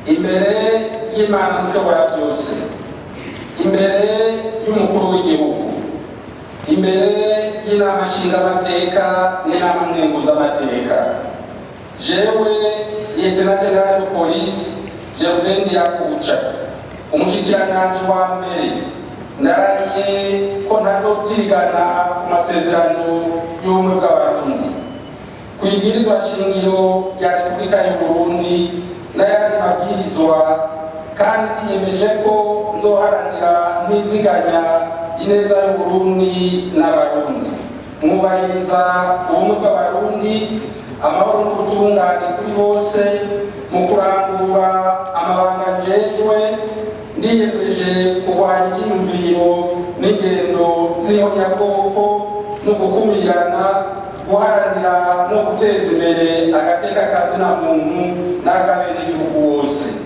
Imbere y'Imana Mushobora byose, imbere y'umukuru w'igihugu, imbere y'Inama Nshingamateka n'Inama Nkenguzamateka, jewe Lieutenant Général de Police Gervais Ndirakobuca, umushikiranganji wa mbere, narahiye ko ntazotirigana ku masezerano y'Ubumwe bw'Abarundi, ku ibwirizwa shingiro rya Repubulika y'u Burundi n'ayandi mabwirizwa, kandi yiyemeje ko nzoharanira ntiziganya ineza y'Uburundi n'Abarundi, mwubahiriza ubumwe bw'Abarundi, amahoro n'ubutungane kuri bose. Mu kurangura amabanga njejwe, ndiyemeje kurwanya ibyiyumviro n'ingendo z'ihonyabwoko no gukumirana, guharanira no guteza imbere agateka kazina muntu n'akabenegihugu wose.